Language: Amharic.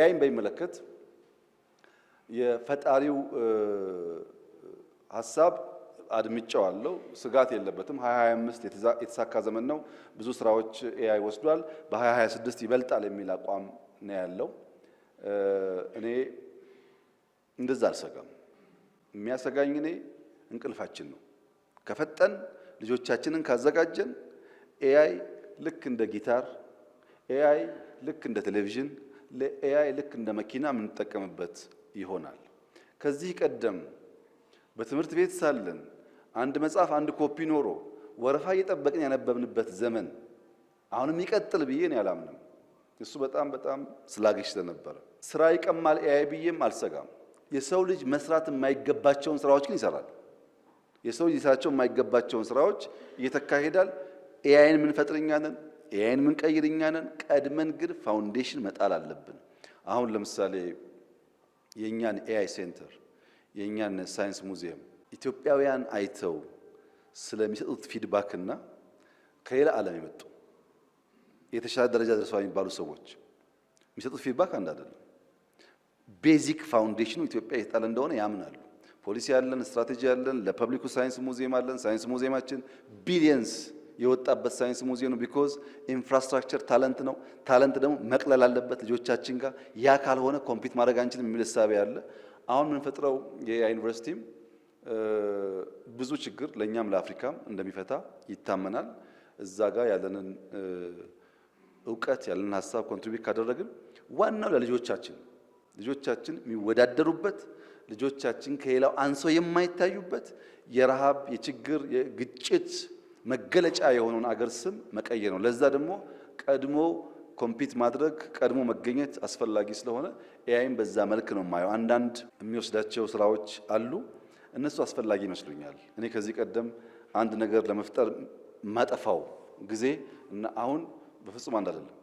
AI ን በሚመለከት የፈጣሪው ሀሳብ አድምጨዋለሁ። ስጋት የለበትም። 2025 የተሳካ ዘመን ነው። ብዙ ስራዎች AI ወስዷል። በ2026 ይበልጣል የሚል አቋም ነው ያለው። እኔ እንደዛ አልሰጋም። የሚያሰጋኝ እኔ እንቅልፋችን ነው። ከፈጠን ልጆቻችንን ካዘጋጀን AI ልክ እንደ ጊታር፣ AI ልክ እንደ ቴሌቪዥን፣ ለ AI ልክ እንደ መኪና የምንጠቀምበት ይሆናል። ከዚህ ቀደም በትምህርት ቤት ሳለን አንድ መጽሐፍ አንድ ኮፒ ኖሮ ወረፋ እየጠበቅን ያነበብንበት ዘመን አሁንም ይቀጥል ብዬ እኔ አላምንም። እሱ በጣም በጣም sluggish ስለነበረ ስራ ይቀማል AI ብዬም አልሰጋም። የሰው ልጅ መስራት የማይገባቸውን ስራዎች ግን ይሰራል። የሰው ልጅ ሊሰራቸው የማይገባቸውን ስራዎች እየተካ ይሄዳል። AI ን የምንፈጥር እኛ ነን። AI ን የምንቀይር እኛ ነን። ቀድመን ግን foundation መጣል አለብን። አሁን ለምሳሌ የእኛን AI center፣ የእኛን ሳይንስ ሙዚየም ኢትዮጵያውያን አይተው ስለሚሰጡት feedback እና ከሌላ ዓለም የመጡ የተሻለ ደረጃ ደርሰዋል የሚባሉ ሰዎች የሚሰጡት feedback አንድ አይደለም። Basic foundation ኑ ኢትዮጵያ የተጣለ እንደሆነ ያምናሉ። ፖሊሲ ያለን፣ ስትራቴጂ ያለን፣ ለ public ኩ ሳይንስ ሙዚየም አለን። ሳይንስ ሙዚየማችን billions የወጣበት ሳይንስ ሙዚየም ነው። Because infrastructure talent ነው። Talent ደግሞ መቅለል አለበት ልጆቻችን ጋር። ያ ካልሆነ compete ማድረግ አንችልም የሚል እሳቤ አለ። አሁን የምንፈጥረው የ AI ዩኒቨርሲቲም ብዙ ችግር ለእኛም ለአፍሪካም እንደሚፈታ ይታመናል። እዛ ጋር ያለንን እውቀት ያለንን ሀሳብ contribute ካደረግን ዋናው ለልጆቻችን፣ ልጆቻችን የሚወዳደሩበት፣ ልጆቻችን ከሌላው አንሰው የማይታዩበት፣ የረሃብ፣ የችግር፣ የግጭት መገለጫ የሆነውን አገር ስም መቀየር ነው። ለዛ ደግሞ ቀድሞ compete ማድረግ፣ ቀድሞ መገኘት አስፈላጊ ስለሆነ AI ም በዛ መልክ ነው የማየው። አንዳንድ የሚወስዳቸው ስራዎች አሉ። እነሱ አስፈላጊ ይመስሉኛል። እኔ ከዚህ ቀደም አንድ ነገር ለመፍጠር ማጠፋው ጊዜ እና አሁን በፍጹም አንድ አይደለም።